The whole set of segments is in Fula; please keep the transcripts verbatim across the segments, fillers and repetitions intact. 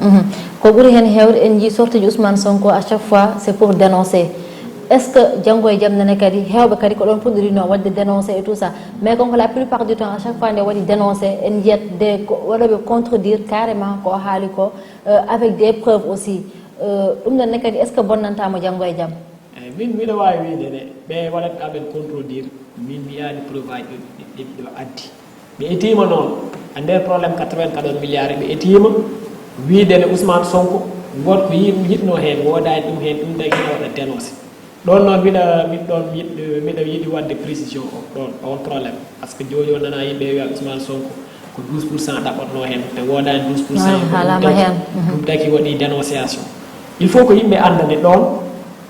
Mhm. Ko ɓuri heen heewde, en njii sortie ji Ousmane Sonko, à chaque fois c'est pour dénoncer. Est-ce que janngo e jam nene kadi heewɓe kadi ko ɗoon puɗɗorino waɗde dénoncer et tout ça, mais comme que la plupart du temps à chaque fois nde waɗi dénoncer, en njiyat de ko waɗooɓe contredire carrément ko o haali ko, euh, avec des preuves aussi. Euh, ɗum ɗon ne kadi est-ce que bonnantaamo janngo e jam? Eyi, min mbiɗa waawi wiyde ne ɓe waɗat amen contredire, min mbiyaani preuve aji ɗi ɗi ɗo addi. Ɓe etiima noon e nder problème quatre-vingt-quatorze milliards, ɓe etiima wiyde ne Ousmane Sonko wood ko yi- yiɗnoo heen, woodaani ɗum heen, ɗum tagi ina waɗa dénoncé. Ɗoon noon mbiɗa mbiɗ ɗoon yiɗ- mbiɗa yiɗi waɗde précision o ɗoon, on problème, parce que joojo nana yimɓe wiya Ousmane Sonko ko douze pour cent ɗaɓɓatnoo heen, te woodaani douze pour cent. Ay, haalama heen. Mhm. Ɗum tagi waɗi dénonciation. Il faut ko yimɓe anndane ɗoon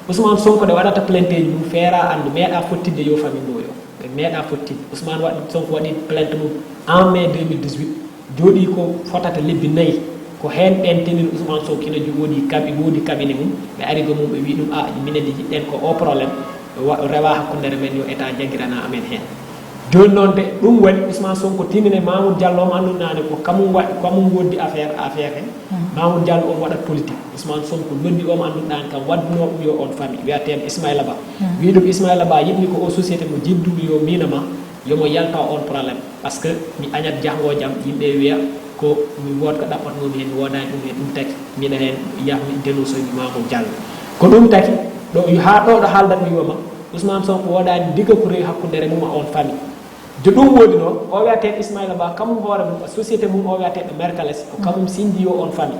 Ousmane Sonko nde waɗata plainte ji mum feera anndu, meeɗa fottinde yo famille ɗo yo ɓe meeɗa fottinde. Ousmane waɗi Sonko waɗi plainte mum en mai deux mille dix-huit, jooɗii ko fotata lebbi nayi, ko heen ɓeen tenini Ousmane Sonko kino jo- woodi kabi woodi cabinet mum, ɓe ari go mum ɓe wii ɗum a minen de jiɗɗen ko o problème wa- rewa hakkundere men, yo état jaggirana amen heen. Jooni noon de ɗum waɗi Ousmane Sonko tinine Mamoudou Diallo mo annduɗaani ko kamum waɗi kamum woddi affaire affaire he. Mamoudou Diallo on waɗat politique. Ousmane Sonko noddi o mo annduɗaani kam waddunoo ɗum yo on famille wiyateeɗo Ismaïla Ba. Wii ɗum Ismaïla Ba yiɗmi ko o société mo jidduɗo yo miina ma yo mo yalta on problème, parce que mi añat jahngo jam yimɓe wiya ko mi wood ko ɗaɓɓatnoomi heen, mi woodaani ɗum heen, ɗum taki mbiɗa heen yah mi dénonce mi Mamoudou Diallo. Ko ɗum taki ɗo haa ɗo ɗo haaldat mi wiima Ousmane Sonko woodaani diga ko rewi hakkundere mum a on famille. Jo ɗum woodi noon o wiyateeɗo Ismaïla Ba kamum hoore mum e société mum o wiyateeɗo Mercalès ko kamum sinndi yo on famille.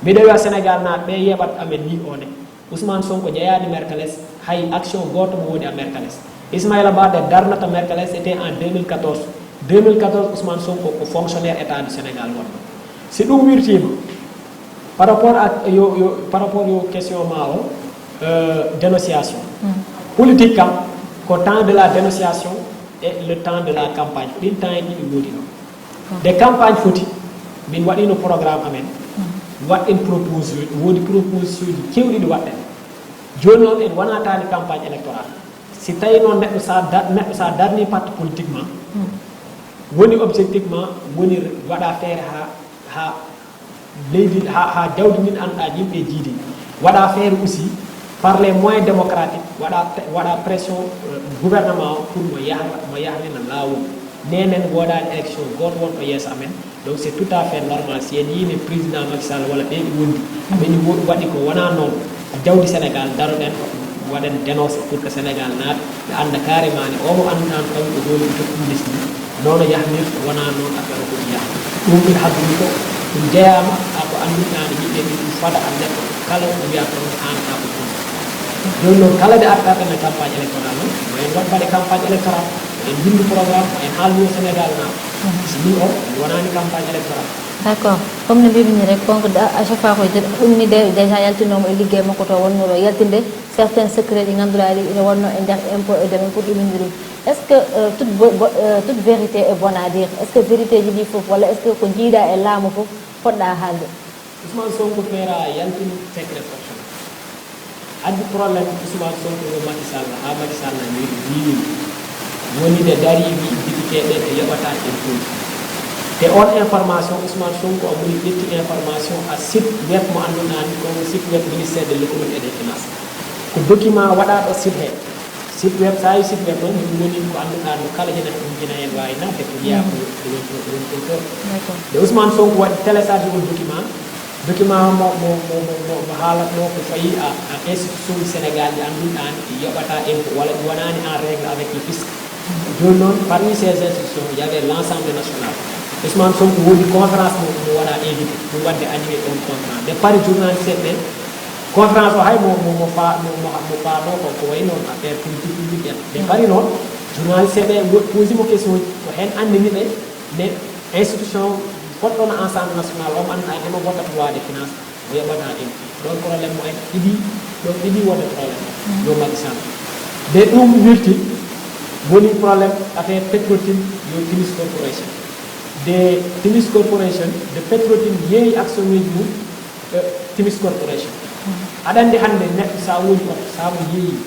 Mbiɗa wiya Sénégal naaɓe ɓe yeɓat amen ni o ne Ousmane Sonko jeyaani Mercalès hay action gooto mo woni a Mercalès. Ismaïla Ba nde darnata Mercalès c'était en deux mille quatorze. Deux mille quatorze Ousmane Sonko ko fonctionnaire état du Sénégal wonno. Si ɗum wirtiima par rapport ak yo yo par rapport yo question ma o euh, dénonciation. Politique kam ko temps de la dénonciation et le temps de la campagne, ɗin temps e ɗiɗi woodi noon. Nde campagne foti min waɗino programme amen, waɗɗen proposition, woodi proposition ji kewɗi ɗi waɗɗen. Jooni noon en wonataani campagne électorale. Si tawi noon neɗɗo sa da- neɗɗo sa darni parti politique ma, woni objectif ma woni waɗa feere ha ha leydi ha ha jawdi ndin annduɗa yimɓe jiidi, waɗa feere aussi par les moyens démocratiques, waɗa waɗa pression gouvernement o pour mo yahra mo yahrina laawol. Nenen woodaani élection gooto wonɗo yeeso amen. Donc c'est tout à fait normal si en yii ne président Macky Sall walla ɓee ɗi wondi ɓeni woɗi waɗi ko wonaa noon. Jawdi Sénégal daroɗen waɗen dénoncé pour que Sénégal naat ɓe annda carrément ne omo annduɗan tawi ko hooli ko jokkude lesdi nono yahnirta wonaa noon affaire o hoɗi yah. Ɗum min haddumi ko ɗum jeyaama ha ko annduɗaani yimɓe ɓe ɗum fada an neɗɗo kala ko wiyata ɗum an ka ko ɗum. Jooni noon kala nde artaɓe no campagne électoral noon ma en waɗ mbaɗe campagne électoral ma en mbindu programme ma en haalnuyo Sénégal naaɓe. Si min o mi wonaani campagne électoral. D'accord. Comme no mbimi ni rek konko à chaque fois koye ɗum ni déjà yaltinooma e liggey makko to wonnoo ɗo yaltinde certains secrets ɗi ngannduɗaa ɗi ina wonnoo e nder impôt et domaine pour ɗuminde ɗum. Est ce que euh, toute, bo- bo- euh, toute vérité est bonne à dire? Est ce que vérité ji ɗi fof walla est ce que ko jiiɗa e laamu fof poɗɗa haalde? Ousmane Sonko feera yaltin secret fonctionnaire. Addi problème Ousmane Sonko ko Macky Sall ha Macky Sall wiiwi woni nde dari wi député ɓe ɓe yoɓata impôt. Te on information Ousmane Sonko o moni ƴetti information a site web mo annduɗani ko site web ministère de l'économie et des finances. Ko document waɗaɗo site he. Site web sa yi site web noon ɗum woni ko annduɗa no kala hina ɗum hina heen wawi nadde ko jeeya ko ɗum ɗum ɗum ɗo. Nde Ousmane Sonko waɗi télécharge on document document mo mo mo mo mo mo haalatno ko fayi a a institution du Sénégal ɗi annduɗa ɗi yoɓata impôt walla ɗi wonani en règle avec le fisc. Jooni noon parmi ces institutions il y avait l'Assemblée nationale. Ousmane Sonko woodi conférence mo mo waɗa invité ɗum wadde animé on conférence nde paari journaliste ɓe. Conférence o hay mo mo mo fa mo mo mo faano ko ko wayi noon affaire politique publique en ɓe paari noon journaliste ɓe posé mo question ko heen anndini ɓe ne institution goɗɗo no ensemble national o annduɗa himo votata loi de finance o yoɓata ɗum ɗon problème mo en ɗiɗi ɗon ɗiɗi wonde problème yo Macky Sall nde ɗum wirti woni problème affaire pétrotine yo Timis Corporation de Timis Corporation de pétrotine yeeyi action uji mum Timis Corporation. Aɗa anndi hannde neɗɗo so a woni oto so a mo yeeyi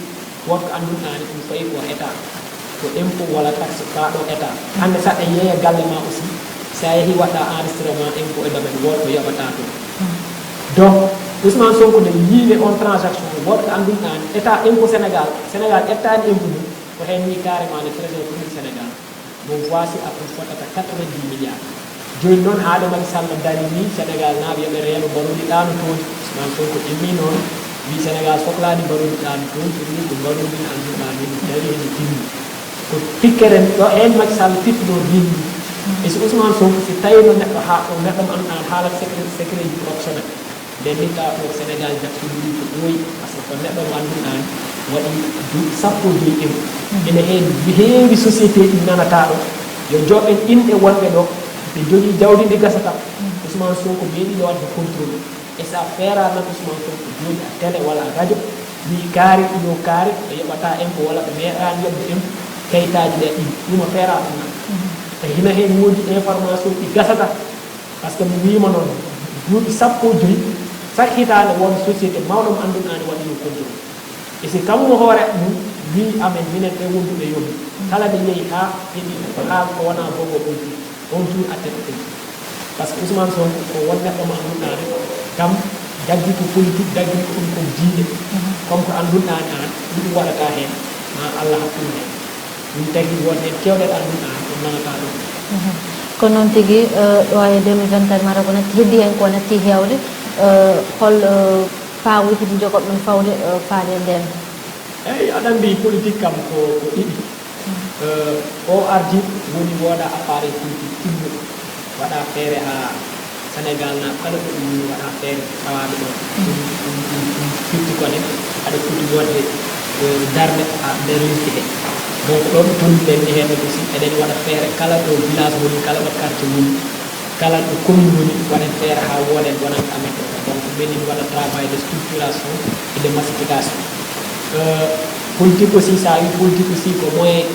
woto annduɗaani ɗum fayi ko état ko impôt walla taxe paaɗo état hannde so aɗa yeeya galle ma aussi so a yehi waɗɗa enregistrement impôt e domaine woto ko yoɓata toon. Donc, Ousmane Sonko ne yiile on transaction, woɗɓe anndunɗaani état impôt Sénégal, Sénégal ƴettaani impôt mum, ko heen ni carrément ne trésor public Sénégal. Bon, voici après fotata quatre-vingt-dix milliards. Jooni noon, haade Macky Sall dari ni Sénégal naaɓe yoɓe reeno mbaruuji ɗaanotooji. Ousmane Sonko immi noon, wi Sénégal soklaani mbaruuji ɗaanotooji, ɗum ni ko mbaruuji ɗi anndunɗaa ni ɗum dari heen timmi. Ko tikkere ɗo heen Macky Sall fittinoo bimbi. E so Ousmane Sonko, si tawii no neɗɗo haa, o neɗɗo mo annduɗaa haalata secret, secret ji professionnel. Nden ni tawa ɗo Sénégal jattuɗi ɗum ko ɓooyi, parce que ko neɗɗo mo annduɗaa waɗi duuɓi sappo e joyi ɗin. Ene heen heewi société ɗi nanataa ɗo. Yo jooɓen inɗe wonɓe ɗo, ɓe jogii jawdi ndi gasata. Ousmane Sonko meeɗiino waɗde contrôle. E so a feeraa nan Ousmane Sonko jooɗi a télé walla a radio, wii kaari, ɗum o kaari, ɓe yoɓataa impôt walla ɓe meeɗaani yoɓde impôt, kayitaaji ɗe ɗin, ɗum o feeraa ɗum nan. E hino heen woodi information ɗi gasata. Parce que mi wiima noon, duuɓi sappo e joyi, chaque hitaande won société mawɗo mo annduɗaa ne waɗi ɗum contrôle. E si kam mo hoore mum wii amen, minen ɓe wonduɓe yoni. Kala nde yehi haa heɓi haa ko wonaa bongo politique, on jour a teɓe ɗum. Parce que Ousmane Sonko ko won neɗɗo mo annduɗaa ne, kam jaggi ko politique, jaggi ko ɗum ko diine. Comme ko annduɗaa ne aan, ɗum waɗata heen, ma Allah hakkun heen. Ɗum tagi wonde kewɗe ɗan ɗum ɗan ɗum nanata ɗum. Ko noon tigi, ɗo e deux mille vingt-quatre mara ko natti heddi heen ko natti heewde, hol faawu hiti jogotɗon fawde faade ndeen? Eyi, aɗa anndi politique kam ko ko ɗiɗi. O ardi woni wooda appareil politique timmuɗo, waɗa feere haa Senegaal na kala ɗo ɗum waɗa feere tawaaɓe ɗo ɗum ɗum ɗum ɗum firti ko ne aɗa foti wonde darnde haa nder lesdi he. Donc ɗo ɓe tolni ɗen ni heen aussi eɗen waɗa feere kala ɗo village woni, kala ɗo quartier woni, kala ɗo commune woni waɗen feere haa wooden wonande amen ɗo. Donc min min waɗa travail de structuration et de massification. Politique aussi, so a wii politique aussi ko moyen,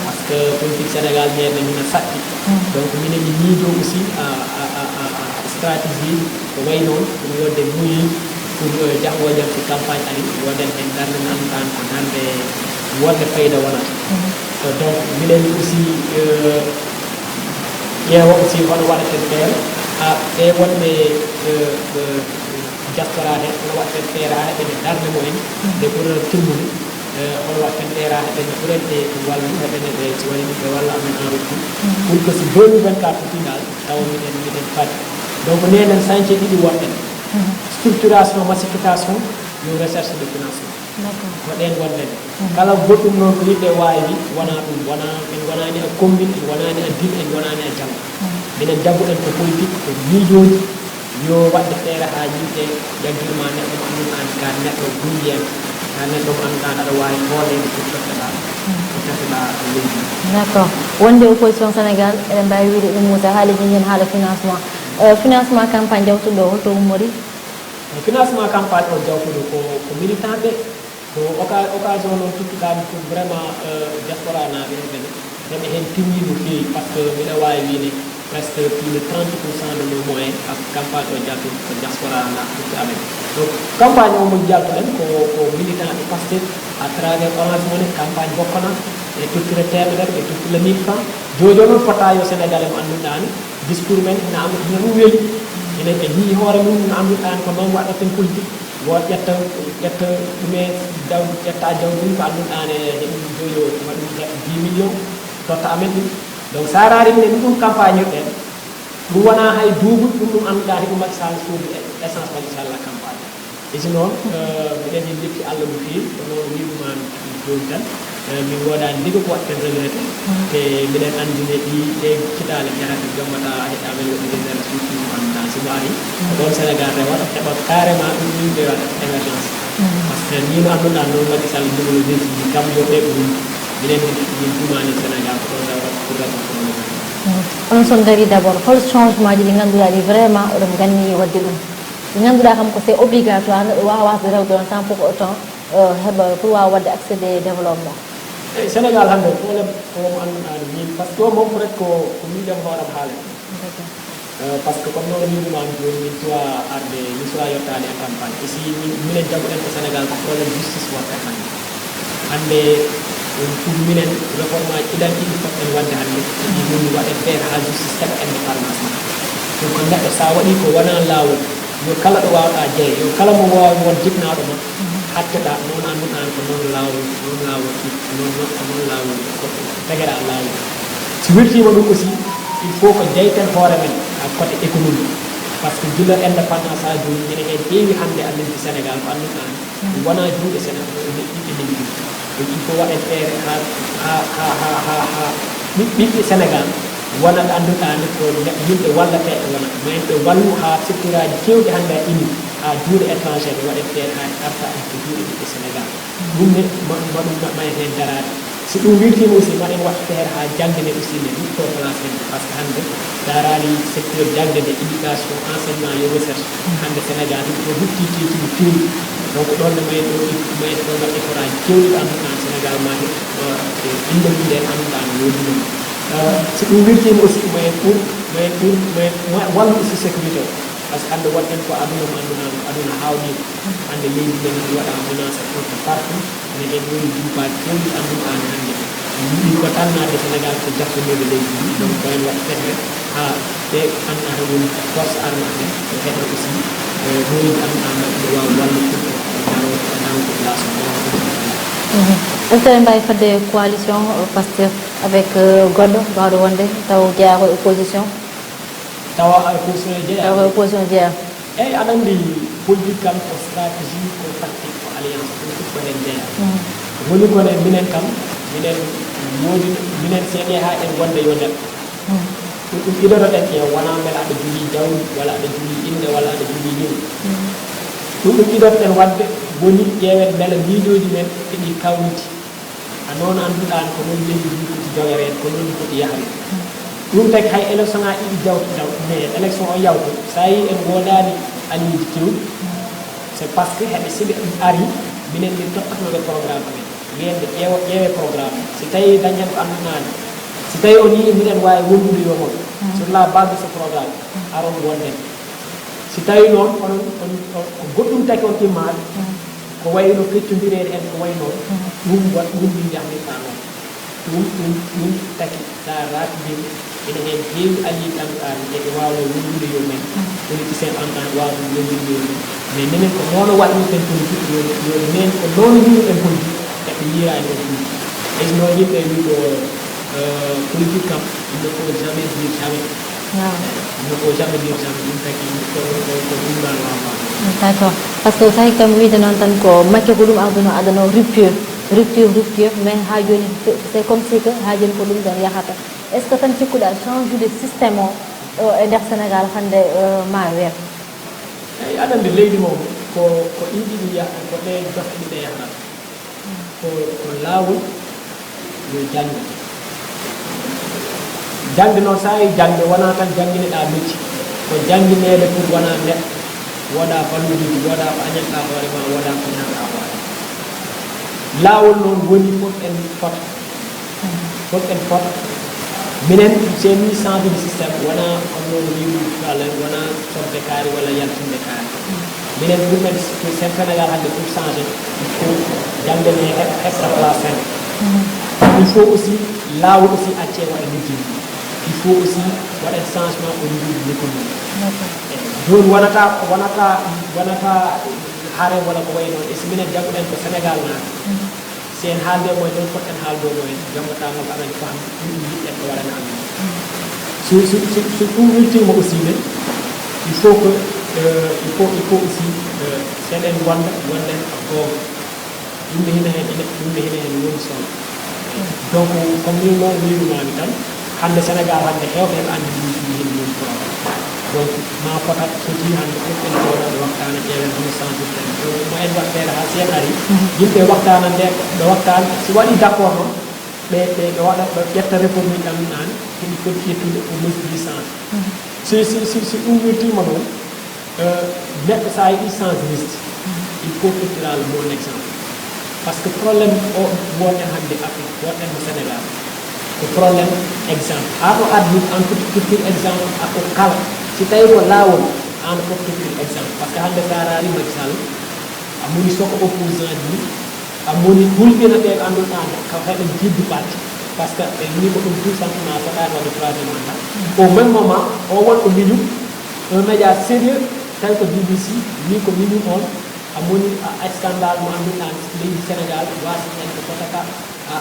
parce que politique Sénégal ñeeɓe hino saɗɗi. Donc minen mi miijo aussi a a a a a stratégie ko way noon pour wonde moyen pour jahoojan si campagne ari woden heen darnde nannduɗaa ko darnde wonde fayda wonata. Donc minen aussi ƴeewa aussi hono waɗaten feere ha ɓe wonɓe diaspora he hono waɗaten feere ha heɓen darnde mumen nde ɓurata timmude. Hono waɗaten feere ha heɓen ɓurande wallu heɓen ɓe si woni ɗum ɓe walla amen en retour pour que si deux mille vingt-quatre foti ngal tawa miɗen miɗen pari. Donc nenen chantier ɗiɗi wonɗen, structuration, massification, yo recherche de financement. Ko ɗen wonɗen. Kala goɗɗum noon ko yimɓe waawi wona ɗum wona en wonaani e commune, en wonaani e ville, en wonaani e jam. Minen jabuɗen ko politique, ko miijooji. Yo waɗde feere haa yimɓe jaggirma neɗɗo mo annduɗaa ne ka neɗɗo gunjiyam, ka neɗɗo mo annduɗaa aɗa waawi hoolede ko tottoɗaa ko tottoɗaa leydi. D'accord. Wonde opposition Sénégal eɗen mbaawi wiide ɗum Moussa haali min heen haala financement. Financement campagne jawtuɗo o holto ummori? Financement campagne o jawtuɗo ko ko militant ɓe. Ko oka occasion noon tottuɗaami pour vraiment diaspora naaɓe heɓene heɓe heen timmi no feewi par ce que mbiɗa waawi wiide presque plus de trente pour cent de nos moyens ak campagne o jatu ko diaspora na totti amen. Donc campagne o mo jaltuɗen ko ko militant e Pastef à travers Orange Money campagne bokkona e tottire temedere e tottire mille francs. Jojo noon fota yo Sénégalais mo annduɗaani discours men ina anndu ina ɗum weli. Enen ɓe njii hoore mum no annduɗaani ko noon waɗaten politique. Won ƴetta ƴetta ɗume jaw ƴetta jawdi ɗum ko annduɗaa ne heɓi joyo ma ɗum heɓa dix millions totta amen ɗum. Donc sa raari minen ɗum ɗum campagne irɗen ɗum wona hay duubuɗi ɗum ɗum annduɗaa heɓi Macky Sall soodi essence Macky Sall campagne. E si noon mbiɗen en njetti Allah no feewi ko noon wiɗuman jooni tan. Min woodaani ndiga ko waɗten regretté te mbiɗen anndi ne ɗi ɗe citaale jahata jommata heɗa men waɗi général surtout en temps si mo ari ko ɗon Sénégal rewata heɓa carrément ɗum min ɓe waɗa émergence. Parce que ni no annduɗaa noon Macky Sall jogolo lesdi ndi kam yo ɓe ɗum minen min dumaani Sénégal ko ɗon rewata pour rewta problème. Onon son gari d' abord hol changement ji ɗi ngannduɗaa ɗi vraiment oɗon ganni waɗde ɗum ɗi ngannduɗaa kam ko c'est obligatoire neɗɗo wawa wasde rewde on sans pour autant heɓa pour wawa waɗde accéder développement? Eyi Sénégal hannde problème ko mo annduɗaa no min par ce que ɗo moom peut être ko ko miijan hooram haalen. Par ce que comme nono wiɗuman jooni min cuwa arde min cuwa yettaade e campagne e si minen jaɓuɗen ko Sénégal ko problème justice wonta hannde. Hannde ɗum ɗum minen réforme aji idan ɗiɗi poɗɗen waɗde hannde ɗi min waɗen feere haa justice heɓa indépendance ma. Ɗum ko neɗɗo so a waɗi ko wona laawol Yo kala ɗo waawɗaa jeeya, yo kala mo waawi won jiɗnaaɗo ma, hatteɗaa, noon annduɗaa ko noon laawol, noon laawol, noon, noon, ko noon laawol, ko tegeraa laawol. Si wirtiima ɗum aussi, il faut ko jeyten hoore men, à côté économie. Parce que gila indépendance haa jooni, ene heen heewi hannde a leldi Sénégal, ko annduɗaa ni, wonaa juuɗe Sénégal, ɓiɓɓe leydi ndi. Donc, il faut waɗen feere haa, haa, haa, haa, haa, haa ɓiɓ-, ɓiɓɓe Sénégal wona ɓe annduɗaa ni ko ne-, yimɓe wallateeɓe wona. Ma en ɓe wallu haa secteuraaji keewɗi hannde a ini haa juuɗe étranger ɓe waɗen feere haa ɗi arta ko juuɗe ɓiɓɓe Sénégal. Ɗum ne ma, ma ɗum ma, ma en heen daraade. Si ɗum wirtiima aussi, ma en waɗ feere haa jaŋde nde aussi ne luttoo place en. Parce que hannde, si a raari secteur jaŋde nde, éducation, enseignement et recherche, hannde Sénégal, ɗum ɗo lutti teeji no feewi. Donc, ɗoon ne ma en ɗo, ma en ɗo mbaɗ effortaaji keewɗi ɗo annduɗaa Sénégal ma heɓ, eh, innde mum nden annduɗaa no woodi noon. Eh, si ɗum wirtiima aussi, ma en ɓur, ma en ɓur, ma en ma wallu aussi sécurité o. Parce que hannde wonten ko aduna mo annduɗaa, aduna haawniiɗo. Hannde leydi men ndi waɗaa menacé un peu partout. Ene heen woni juupaaji keewɗi annduɗaa ne hannde. Mi yiɗi ko tannaade Sénégal ko jaggondiiɗo leydi ndi. Donc, ko heen waɗi feere haa ɓe annduɗaa heen woni force armée ɓe, ɓe heɓa aussi, eh, moyens annduɗaa maɓɓe ɓe waawa wallude e daro, e daro population o. Mhm. Est-ce que eɗen mbaawi fadde coalition, euh, Pastef avec, euh, goɗɗo baawɗo wonde taw jeyaa ko e opposition? Tawa opposition e jeyaa? Tawa ko e opposition jeyaa. Eeyi, aɗa anndi, politique kam ko stratégie, ko tactique, ko alliance, ɗum fof ko heen jeyaa. Mm. Woni ko ne, minen kam, minen woodi, minen seeɗe haa en wonde yo neɗɗo. Mm. Ɗum, ɗum idotoɗen e wonaa mbela aɗa jogii jawdi, walla aɗa jogii innde, walla aɗa jogii yimɓe. Mm. Ɗum, ɗum idotoɗen waɗde woni ƴeewen mbela miijooji men eɗi kawriti. A noon annduɗaa ko noon leydi ndi foti jogereede, ko noon ndi foti yahreede. Ɗum tagi hay élection ŋaaji ɗiɗi jawtuɗaa, mais élection o yawta, so a yii en ngoodaani alliéeji keewɗi, c'est parce que heɓe, si ɓe arii, minen min tottatnoo ɓe programme amen. Wiyen ɓe ƴeewa, ƴeewee programme. Si tawii dañen ko annduɗaani, si tawii on yii miɗen waawi wondude yo mon, sur la base de ce programme, aron wonden. Si tawii noon, onon, on, on, ko goɗɗum tagi on immaade, ko wayi no feccondireede en, ko wayi noon, ɗum wa-, ɗum min njahnirtaa noon. Ɗum, ɗum, ɗum tagi, so a raatindii, ene heen heewi alliiɓe annduɗaa ne, eɓe waawnoo wondude yo men, politicien annduɗaa ne waawnoo wondude yo men. Mais minen ko noon waɗirten politique, yo, yo men ko noon mbiruɗen politique, eɓe yiiraani on politique. Hay sinno yimɓe wii ko, euh, politique kam, il ne faut jamais dire jamais. Waaw. Il ne faut jamais dire jamais. Ɗum tagi ko, ko, ko ɗum ɗon waawaa. D'accord. Parce que so tawi kam wiide noon tan ko Macky ko ɗum adduno, adano rupture, rupture, rupture, mais haa jooni, c'est, c'est comme si que haa jooni ko ɗum ɗon yahata. Est-ce que tan cikkuɗaa changement de système o, o e nder Sénégal hannde, euh, ma weeɓ? Eyi, aɗa anndi leydi mo ko, ko ɗiɗi ɗi yah-, ko ɗe jokke ɗiɗi yahata. Ko, ko laawol, yo jaŋde. Jaŋde noon, so a yii jaŋde, wonaa tan jaŋngineɗaa métier. Ko jaŋngineede pour wonaa neɗɗo. Woodaa valeur uji, woodaa ko añanɗaa hoore ma, woodaa ko ñaanɗaa hoore ma. Laawol noon woni fof en fota. Fof en fota. Minen, so en changé de système, wonaa kono noon wiide Falen, wonaa sodde kaari walla yaltinde kaari. Minen pour men, pour Sen-, Sénégal hannde pour changé, il faut jaŋde nde he-, heɓta place hannde. Il faut aussi laawol aussi accee waɗa liggey. Il faut aussi waɗa changement au niveau de l'économie. D'accord. Eyi, jooni wonata, wonata, wonata hare walla ko wayi noon. E so minen jaɓuɗen ko Sénégal naata. Si en haalde mo en noon, foti en haalde mo en, joom wata mo amen faham, ɗum ɗum yiɗɗen ko waɗana amen. So, so, so, so ɗum weltiima aussi ne, il faut que, euh, il faut, il faut aussi, euh, seeɗen wonda, wonden goonga. Yimɓe hina heen, ene, yimɓe hina heen woni solo. Donc, comme ni no wirumaami tan, hannde Sénégal, hannde heewɓe heɓe anndi ɗum ɗum heen woni problème. Donc, ma fotat foti hannde fof en jooɗo ɓe waxtaana ƴeewen hono sensibiliser. Donc, mo en waɗ feere haa si en ari, yimɓe waxtaana nde, ɓe waxtaan, si waɗi d'accord noon, ɓe, ɓe, ɓe waɗa, ɓe ƴetta réforme ɗam naan, heɓi foti ƴettude au moins dix ans. Si, si, si, si ɗum weltiima noon, Euh, neɗɗo, so a yiɗi change liste, il faut tottiraa le bon exemple. Parce que problème o wonɗen hannde Afrique, wonɗen mo Sénégal, ko problème exemple. Aan o addi, aan foti tottir exemple, a ko kala. Si tawii ko laawol, aan foti tottir exemple. Parce que hannde so a raari Macky Sall, a moni soko opposant ji, a moni hulɓina ɓe ɓe annduɗaa ne, kam heɓen jiddu parti. Parce que ɓe mini ko ɗum tout simplement fotaani waɗde troisième mandat. Au même moment, o won o miñum, un média sérieux, Tawi ko B B C, wi ko minimum on, a moni a scandale mo annduɗaa leydi Sénégal, wasi en ko fotata a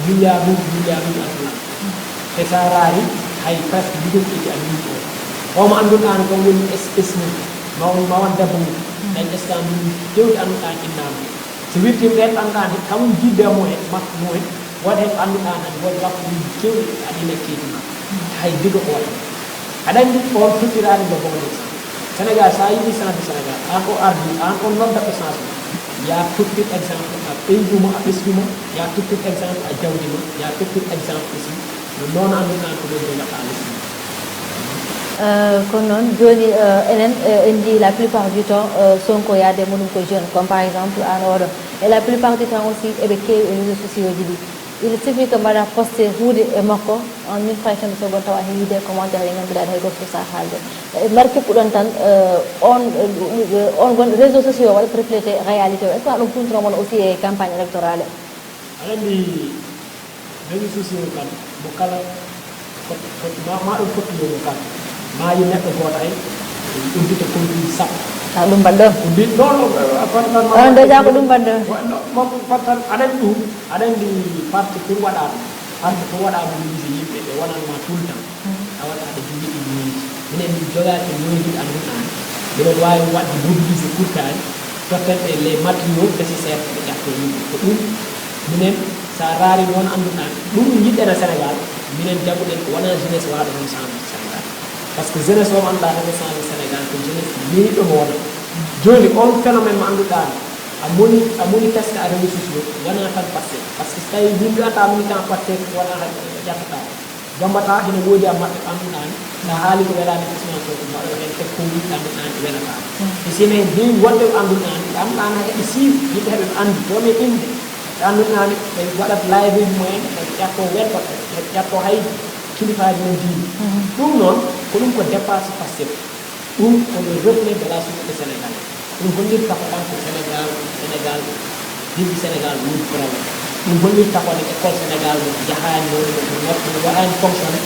milliard uji, milliard uji aduna. Te sa raari, hay presque liggotiiji a minimum on. O mo annduɗaa kam woni S S mum, ma won, ma won debbo mum, dañ scandale uji kewɗi annduɗaa innama. So wirtiima ɓeen annduɗaa kam jiidde mo e makko mo e, won heen annduɗaa nan, won waktuuji kewɗi aɗa ina keedi ma. Hay diga o waɗi. Aɗa anndi on tottiraani mo bon exemple. Sénégal, so a yiɗi changé Sénégal, aan o ardi, aan on noddaɗo changement. Ya tottir exemple a ɓeydu mo, a ɓesdu mo, ya tottir exemple a jawdi mo, ya tottir exemple aussi no noon annduɗaa ko ɗum ɓe mbaɗa lesdi. Euh, kono noon jooni euh, enen euh, en njii la plupart du temps euh, Sonko yaade muɗum ko jeune, comme par exemple an oɗo, et la plupart du temps aussi eɓe keewi e réseaux sociaux ji ɗi. Il suffit que mbaɗa posté huude e makko, en une fraction de seconde tawa heen yiide commentaire ɗe ngannduɗaa ɗe hay gooto sosa haalde. E mbar kippuɗon tan euh, on euh, on gon réseaux sociaux waɗat reflété réalité o, est ce que ɗum funtuno mon aussi e campagne électorale? Aɗa anndi réseaux sociaux kam mo kala ma ma ɗum fottude mo kala, maayi neɗɗo gooto hay uddita kontuuji sappo. Taw ɗum mbaɗɗon? Uddi non non a fottan ma On déjà ko ɗum mbaɗɗon? Mo fottan aɗa anndi ɗum, aɗa anndi parti pour waɗa ɗum, parti pour waɗa mobilisé yimɓe ɓe wonanma tout le temps. Tawata aɗa jogii ɗi miiji. Minen min jogaaki miiji annduɗaa. Minen waawi waɗde mobilisé kurkaani, totten ɓe les matériaux nécessaires ɓe ƴakko yimɓe. Ko ɗum minen so a raari noon annduɗaa ɗum min njiɗɗen e Sénégal. Minen jaɓuɗen ko wona jeunesse waaɗo noon changé Sénégal. Parce que jeunesse o mo annduɗaa hande changé Sénégal ko jeunesse leyɗo mo wona. Jooni on phénomène mo annduɗaa a moni a moni presque à réseaux sociaux wona tan Pastef. Parce que so tawi min mbiyataa militant Pastef wona hay ƴattata. Gambata hino woodi a maɓɓe ɓamɗaani, na haali ko welaani Ousmane Sonko mbaɗo heen e konguɗi ɓamɗaani welata. E sino en heewi wonɓe ɓamɗaani ɓamɗaani heɓe siiw yimɓe heɓe anndi to men innde ɓe annduɗaani ɓe waɗat live uji mumen ɓe ƴatto welto ɓe ƴatto hay kilifaaji men diine. Ɗum noon ko ɗum ko dépasse Pastef. Ɗum ko le reflet de la société sénégalaise. Ɗum hollirta ko kanko Sénégal, Sénégal, leydi Sénégal woni problème. Ɗum hollirta ko ne école Sénégal no jahaani, no no no waɗaani fonctionné,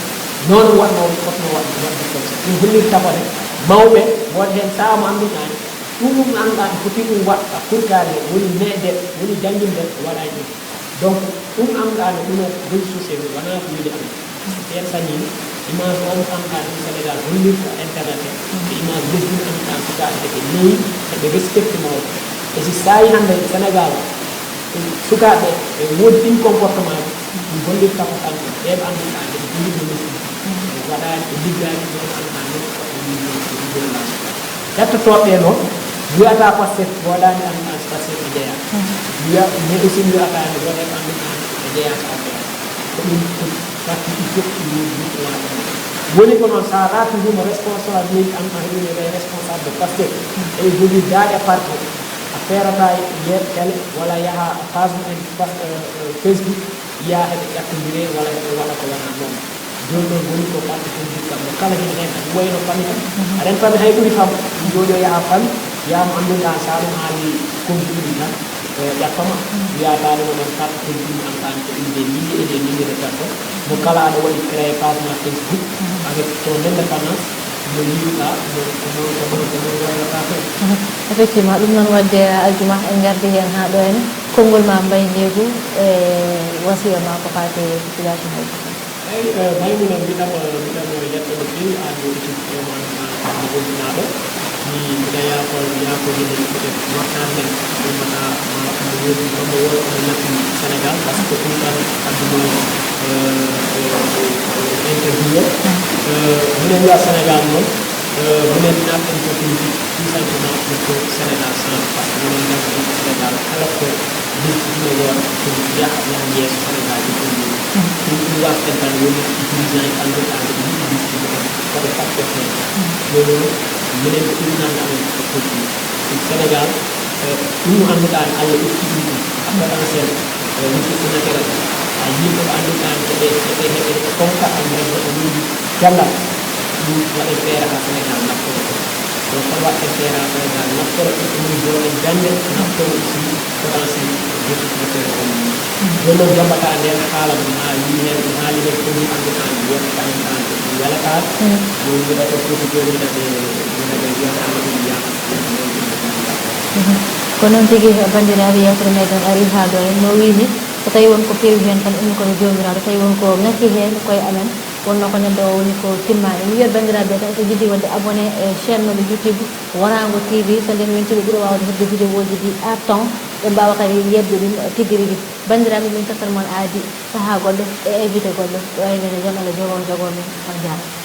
noon waɗno fotno waɗde waɗde fonctionné. Ɗum hollirta ko ne mawɓe won heen saama annduɗaani. Ɗum ɗum annduɗaani foti ɗum waɗ a kurkaari woni neɗde woni jannginde waɗaani ɗum. Donc ɗum annduɗaa no ɗum réseau social wonaa ko weli am. Ɓeen sañi image o mo annduɗaa ɗum Sénégal hollirta internet he ko image lesdi mo annduɗaa sukaaɓe heɓe newi heɓe respecte mawɓe. E si saayi hannde Sénégal sukaaɓe ɓe woodi ɗin comportement ji ɗum hollirta ko kanko ɓeen annduɗaa heɓe jogino lesdi waɗaani ɓe liggaaki ɗon annduɗaa non ko e niveau de relation. Hettotooɓe ɓee noon, wiyata Pastef woodaani annduɗaa so Pastef ɓe jeyaa. Wiya mais aussi wiyata ne wooda ko annduɗaa ɓe jeyaa so Pastef. Ko ɗum ko parti ɗi fof ɗi woni ɗum ko waɗa. Woni ko noon so a raatindima responsable leydi annduɗaa heɓino ɓe responsable de Pastef eɓe jogii daaƴa parti a feerata yeeɓ télé walla yaha page mumen Facebook. Yaa heɓe ƴattondire walla heɓe waɗa ko wona noon. Jooni noon woni ko famɗi politique kam mo kala hino heen aɗa wayno fammi kam aɗa en fammi hay ɓuri fam ɗum jooɗi o yaha fammi yahamo annduɗa so aɗum haali konti ɗum tan ƴattoma wiya taani no ɗon carte politique mo annduɗa ko inde mille et des mille de personnes mo kala aɗa waɗi créé page ma Facebook avec ton indépendance no yiɗuɗa no ko noon ko noon ko noon waɗata toon. Effectivement ɗum noon wadde aljuma en gardi heen haa ɗo en konngol ma mbayneegu e wasiya ma ko faati e population o fof. Eyi Maimouna mbiɗamo mbiɗamo yetta no feewi aan yo équipe o ma ma ma gollinaɗo mi mbiɗa yaafo yaafo hino peut être wattan men ɗumata ma omo woodi omo wona omo nafi Sénégal par ce que ɗum tan adduma interview o minen wiya Sénégal noon minen naɓen ko ɗum tout simplement pour que Sénégal change par ce que minen ngardi Sénégal kala ko Lesdi ina woona ɗum yaha yaha yeeso Sénégal e ɗum ɗum ɗum wasden tan woni dirigeant e annduɓe ande ɓe yiɗi lesdi mumen koɓe fat ɓe feeña ɗum noon minen ko ɗum nande amen ko politique ɗum Sénégal ɗum no annduɗa ne Allah ƴetti ɗum ɗum a potentiel ressource naturel a yimɓe ɓe annduɗa ne koɓe heɓe heɓe ko tonka annduɗa ne koɓe woni jallal ɗum waɗen feere ha Sénégal naftoro ɗum Kono waɗde seera ɓeyda naftoro ɗum jooɗe jannde, naftoro aussi potentiel jotitnete on. Jooni noon jaɓata nden haala ɗum haa yii heen, haali heen produit annduɗaa ndi yetta annduɗaa ndi welataa. Jooni mbiɗa ɗo foti jooni mbiɗa ɓe mbiɗa ɓe wiya kamɓe ɗum yaha. Ko noon tigi banndiraaɓe yewtere meɗen ari haa ɗo en no wii ni, so tawi won ko feewi heen tan ummi kono joomiraaɗo, tawi won ko ŋakki heen koye amen wonno ko ñande o woni ko timmaani. Mi wiyat banndiraaɓe tan so jiɗi waɗde abonné e chaîne meɗen YouTube Warango T V, so nden wonti ɓe ɓura waawde heɓde vidéoji ɗi à temps, ɓe mbaawa kadi yiyde ɗum tigi rigi. Banndiraaɓe, min tottan mon aadi sahaa goɗɗo e invité goɗɗo ɗo e nene jam Allah jogo jogo min. On jaaraama.